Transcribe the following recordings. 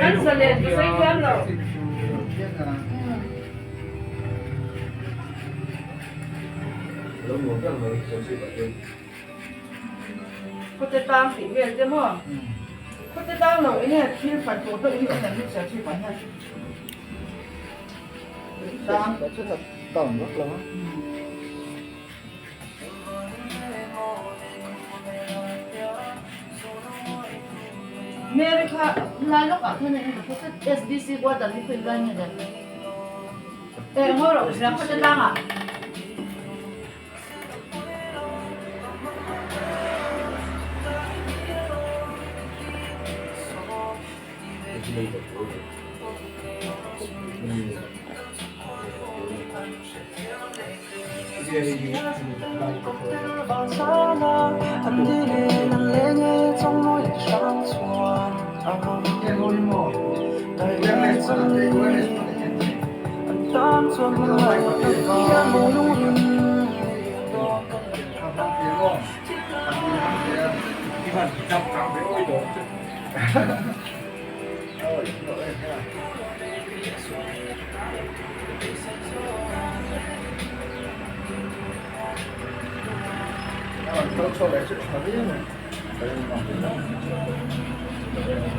Kan zalen ka sawi thiam lo. Khawte tlang tih vel te maw? Khawte tlang lo enge thil fat tur deuh hi awm em ni Serchhip ah hian? Tlang Town vak lo a. Mary kha lai lawkah khan eng emaw kha SDC quarter hi khawi lai nge le? Eh ngawi rawh hriam kha te tlangah.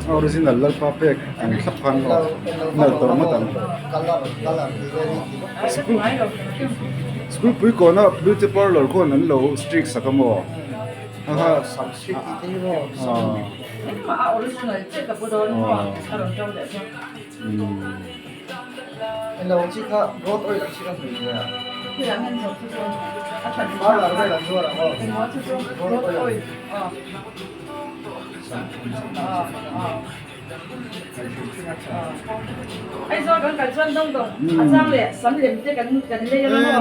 Original Lalpa pek ang thlap khan maw nal tawh ngawt ang. School school pui kawna beauty parlour khawn an lo strict sak a maw ha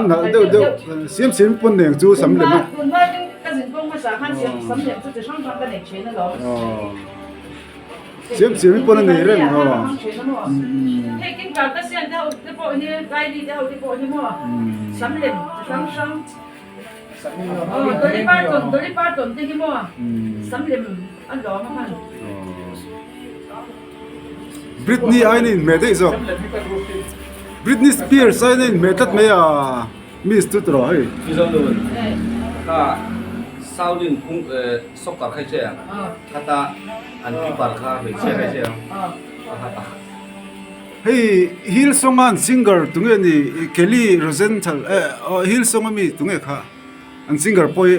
Nalh deuh deuh siam siam pawn nen chu sam lem a. Siam siam pawn a nei reng aw. Britney aiin a inhmeh daih zawk Britney Spears aiin a inhmeh tlat mai a miss chu tawh hei. Hei Hillsong an singer tunge ni Kelly Rosenthal eh Hillsong ami tunge kha an singer pawh hi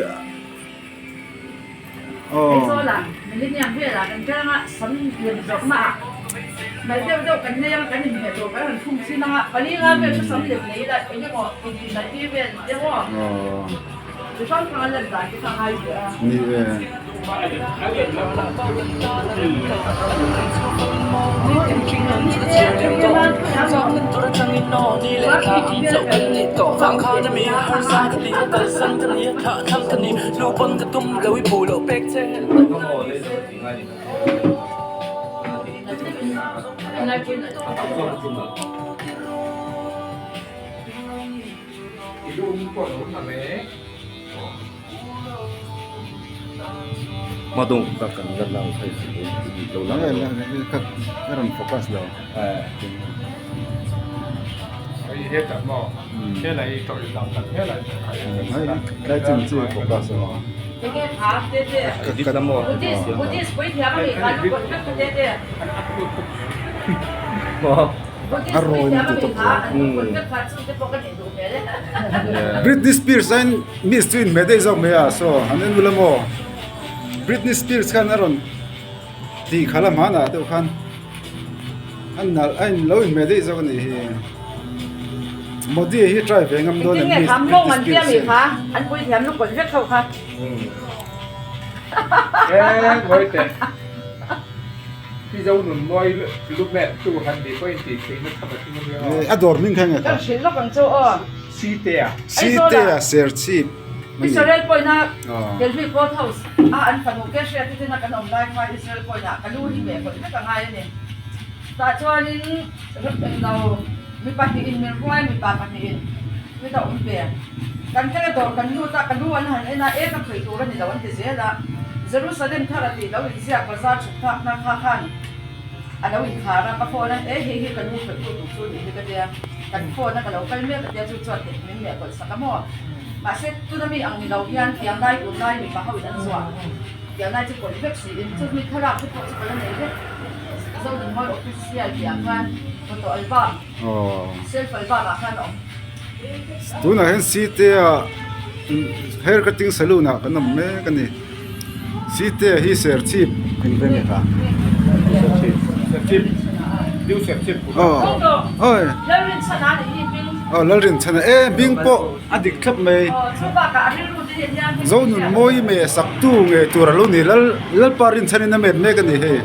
aw. Aizawlah Millennium velah kan kal anga sam lem zawk mah ah nalh deuh deuh kan nei anga kan inhmeh tur kan han khum thin anga pali nga vel chu sam lem nei ila eng emaw inti nalh tir vel deuh aw chi hrang hrang a lan dan te kha a ngai ve a. Ni e. Hmadung ka kan la lang thei si lo lang ka rawn focus lo. Lai chin chi focus lo. A rawn ti tawp Britney Spears aiin miss chu inhmeh daih zawk mai a saw an en ula maw Britney Spears khan a rawn tih khalh a hmanah deuh khan a nalh a in lo inhmeh daih zawk a nih hi Modi hi try ve ngam dawn em miss Britney Spears hian. A dawr hming kha nge kha? Sitea Serchhip a ni. Israel pawina Delhi Court House a an fanu ke hriat te tena kan awm lai kha Israel pawina ka lu hi meh pawlh vek a ngai a ni. Tah chuanin englo mi pahnihin min ruai mipa pahnihin mi ta awm ve. Kan kal a dawr kan lut a ka lu an han en a e ka khawih tur a ni lo an ti zel a. Jerusalem thar a tih lo inziak bazar chhuk phak hna kha khan a lo inkhar a, ka phone a, e hei hi ka nu hrilh tu tur chu nih hi ka tia, kan phone a ka lo kal mek a tia chu chuan teh min meh kawlh sak a maw. Mahse tuna mi ang ni lo hian tiang lai tur lai mipa ho in an zuah tiang lai chu kawlh vek siin chu mi thlalak te pawh chu ka la nei vek. Zonunmawi official tih ah khan photo album self album ah khan a awm. Tunah hian Site ah hair cutting saloon ah kan awm mek a ni. Site hi Serchhip aw Lalrinchhana e hming pawh a dik thlap mai Zonunmawi meh sak tu ngei tur a lo ni Lalpa Rinchhanin a met mek a ni hei.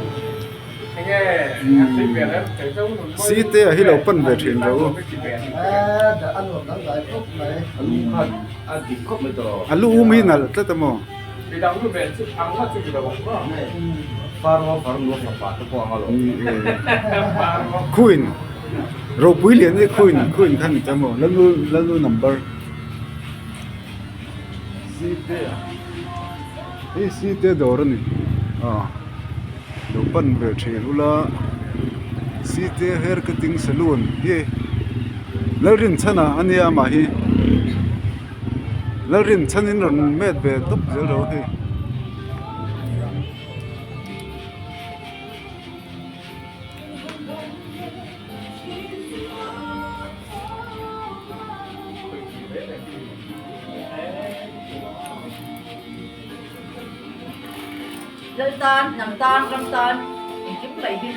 Site a hi lo pan ve thin ro a lu um hi nalh tlat a maw khuin ropui lian hi khuin khuin kha ni ta maw lalnu lalnu number site a hei site dawr a ni aw. Lo pan ve thin ula city hair cutting saloon hi Lalrinchhana a nia amah hi Lalrinchhanin rawn met ve tawp zel ro hei. Lal tan, hnam tan, ram tan engkim mai hi.